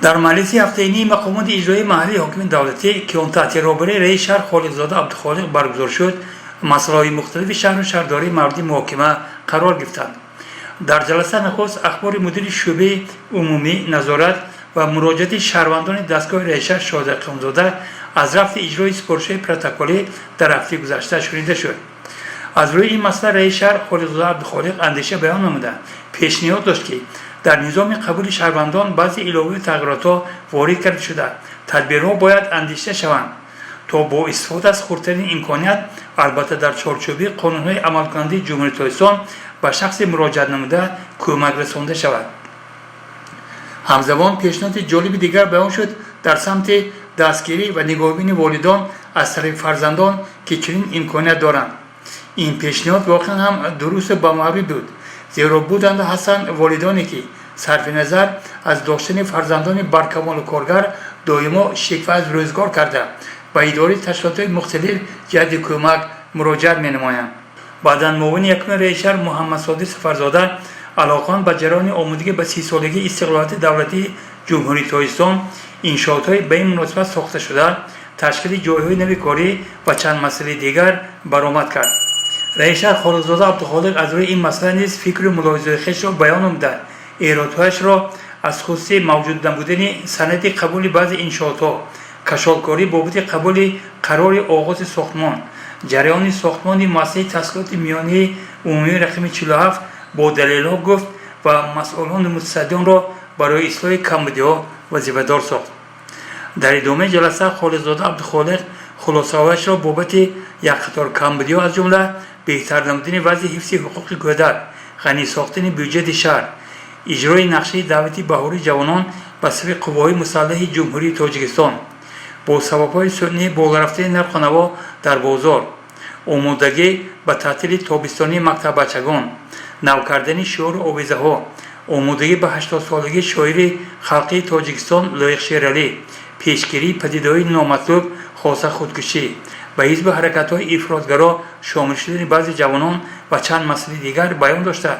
Дар маҷлиси ҳафтаинии мақомоти иҷроии маҳаллии ҳокимияти давлатӣ, ки он таҳти роҳбарии раиси шаҳр Холиқзода Абдухолиқ баргузор шуд, масъалаҳои мухталифи шаҳру шаҳрдорӣ мавриди муҳокима қарор гирифтанд. Дар ҷаласа нахуст ахбори мудири шӯъбаи умумӣ назорат ва муроҷиати шаҳрвандони дастгоҳи раиси шаҳр Шоҳида Қиёмзода аз рафти иҷрои супоришҳои протоколӣ дар ҳафтаи гузашта шунида шуд. Аз рӯи ин масъала раиси шаҳр Холиқзода Абдухолиқ андеша баён намуда, пешниҳод дошт, ки дар низоми қабули шаҳрвандон баъзе иловаву тағйиротҳо ворид карда шуда, тадбирҳо бояд андешида шаванд, то бо истифода аз хурдтарин имконият, албатта дар чорчӯби қонунҳои амалкунандаи Ҷумҳурии Тоҷикистон, ба шахси муроҷиат намуда кӯмак расонда шавад. Ҳамзамон пешниҳоди ҷолиби дигар баён шуд дар самти дастгирӣ ва нигоҳубини волидон аз тарафи фарзандон, ки чунин имконият доранд. Ин пешниҳод воқеан ҳам дурусту бамаврид буд, зеро буданду ҳастанд волидоне, ки сарфи назар аз доштани фарзандони баркамолу коргар, доимо шиква аз рӯзгор карда, ба идораи ташкилотҳои мухталиф ҷиҳати кӯмак муроҷиат менамоянд. Баъдан муовини якуми раиси шаҳр Муҳаммадсодиқ Сафарзода алоқаманд ба ҷараёни омодагӣ ба 30-солагии истиқлолияти давлатии Ҷумҳурии Тоҷикистон, иншоотҳои ба ин муносибат сохташуда, ташкили ҷойҳои нави корӣ ва чанд масъалаи дигар баромад кард. Раиси шаҳр Холиқзода Абдухолиқ аз рӯи ин масъала низ фикру мулоҳизаҳои хешро баён намуда, эродҳояшро аз хусуси мавҷуд набудани санади қабули баъзе иншоотҳо, кашолкорӣ бобати қабули қарори оғози сохтмон, ҷараёни сохтмони муассисаи таҳсилоти миёнаи умумии рақами 47 бо далелҳо гуфт ва масъулону мутасаддионро барои ислоҳи камбудиҳо вазифадор сохт. Дар идомаи ҷаласа Холиқзода Абдухолиқ хулосаҳояшро бобати як қатор камбудиҳо, аз ҷумла беҳтар намудани вазъи ҳифзи ҳуқуқи кӯдак, ғанӣ сохтани бюҷети шаҳр, иҷрои нақшаи даъвати баҳории ҷавонон ба сафи қувваҳои мусаллаҳи Ҷумҳурии Тоҷикистон, бо сабабҳои сунъӣ болорафтани нарху наво дар бозор, омодагӣ ба таътили тобистонии мактаббачагон, нав кардани шиору овезаҳо, омодагӣ ба 80-солагии шоири халқии Тоҷикистон Лоиқ Шералӣ, пешгирии падидаҳои номатлуб, хоса худкушӣ, ба ҳизбу ҳаракатҳои ифротгаро шомил шудани баъзе ҷавонон ва чанд масъалаи дигар баён дошта,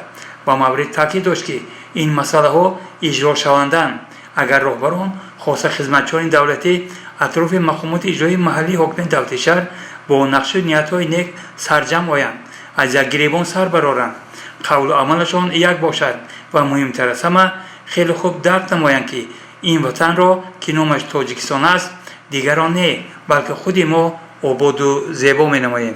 ба маврид таъкид дошт, ки ин масъалаҳо иҷрошаванданд, агар роҳбарон, хоса хизматчиёни давлатӣ атрофи мақомоти иҷроии маҳаллии ҳокимияти давлати шаҳр бо нақшу ниятҳои нек сарҷамъ оянд, аз як гиребон сар бароранд, қавлу амалашон як бошад ва муҳимтар аз ҳама, хеле хуб дарк намоянд, ки ин ватанро, ки номаш Тоҷикистон аст, дигарон не, балки худи мо ободу зебо менамоем.